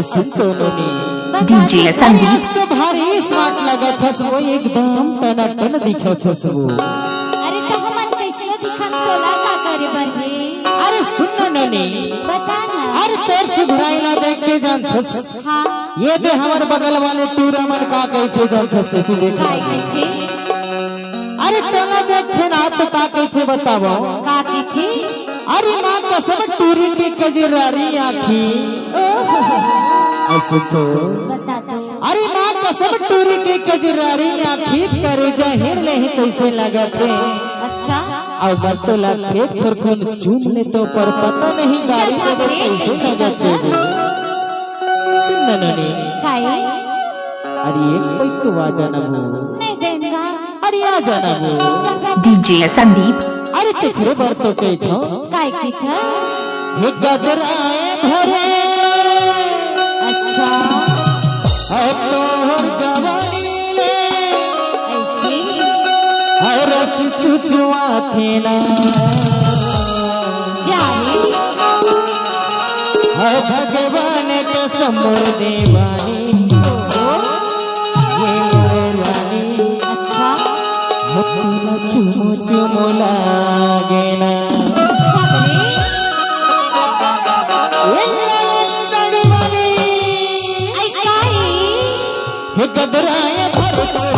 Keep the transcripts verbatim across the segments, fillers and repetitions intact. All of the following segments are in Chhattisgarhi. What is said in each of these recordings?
सुन तो नोनी। बता DJ दे। संदीप। अरे आज तो भारी smart लगत हस वो, एकदम टनाटन दिखत हस वो। अरे तो हमन कैसनो दिखन, तोला का करे बर हे? अरे सुन ना नोनी। बता ना। अरे तोर सुघराई ला देख के जानथस। हाँ। ये दे हमर बगल वाले टूरा मन का कहिथे जानथस, तू देख। काय कहिथे? अरे तोला देखे ना तो का कहिथे बतावव? का कहिथे? अरे माँ कसम टूरी के कजरारी आँखी। ओहो। असो तो। बता तो। अरे माँ कसम टूरी के कजरारी आँखी, करेजा हिर ले ही कैसे लगत हे। अच्छा। अउ मत तो लगथे थोरकुन चूम ले तो, पर पता नहीं गारी चल, देबे चल, कैसे चल, लगत हे। चल। सुन ना नोनी। काय? अरे एक पइत तो आ जाना वो। नहीं देंगा। अरे आ जाना वो। चल, चल। DJ संदीप। अरे तेखरे बर तो कहिथंव। काय कहिथस? हे गदराए भरे। अच्छा। हे तोहर जवानी ले। ऐसे? हे रस चुचुआथे ना। जाने। हे भगवान कसम मोर देवानी। ओहो। ये मोर रानी। अच्छा। हे तोला चुमो चुमो लागे ना। बाप रे। ए लाल साड़ी वाली। आई काई। हे गदराए भर तो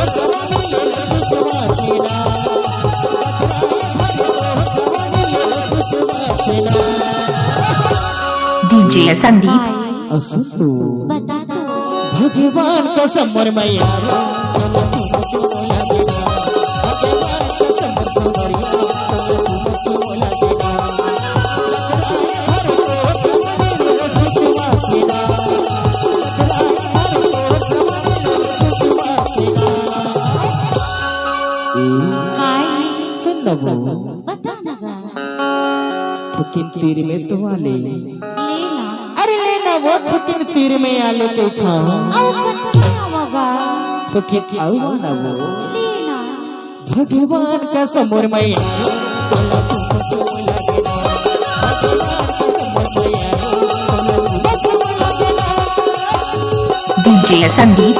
DJ संदीप। काय? असो तो। बता तो। भगवान कसम मोर मैया। काय? सुन ना वो। बता ना गा। थोकिन तीर में तो आले। ले ना। अरे ले ना वो थोकिन तीर में आले कहिथंव। अउ कतका आवगा? थोकिन अउ ना वो। ले ना। भगवान कसम मोर मैया। DJ संदीप।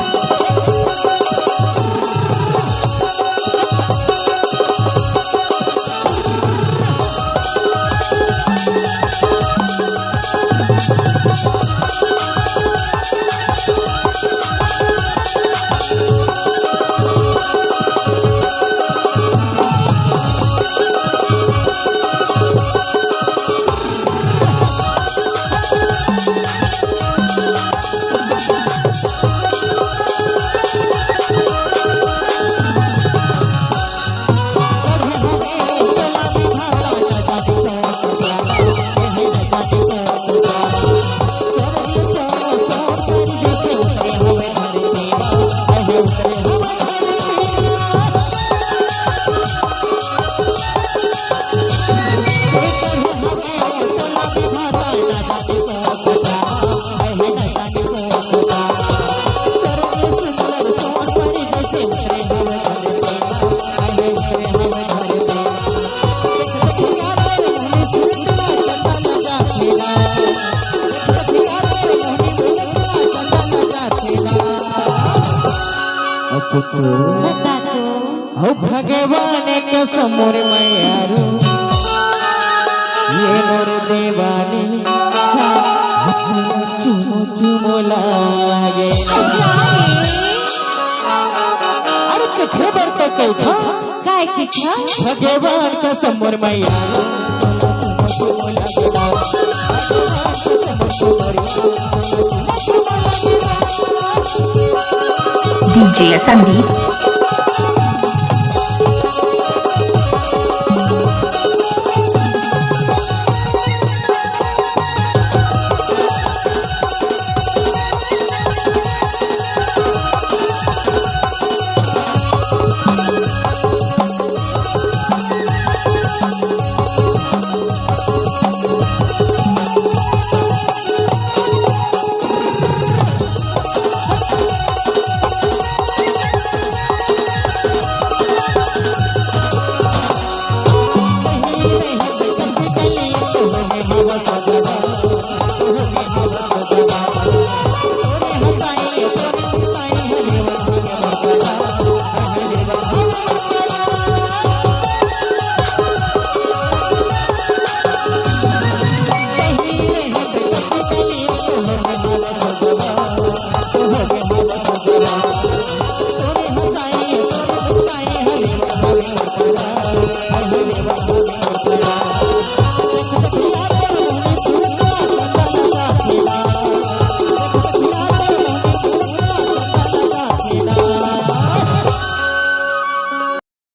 बता तो। अउ भगवान कसम मोर मैयारू, ये मोर देवानी, चुमो चुमो लागे। अरे तेखरे बर तो कहिथंव। काय कहिथस? भगवान कसम मोर मैयारू। DJ संदीप।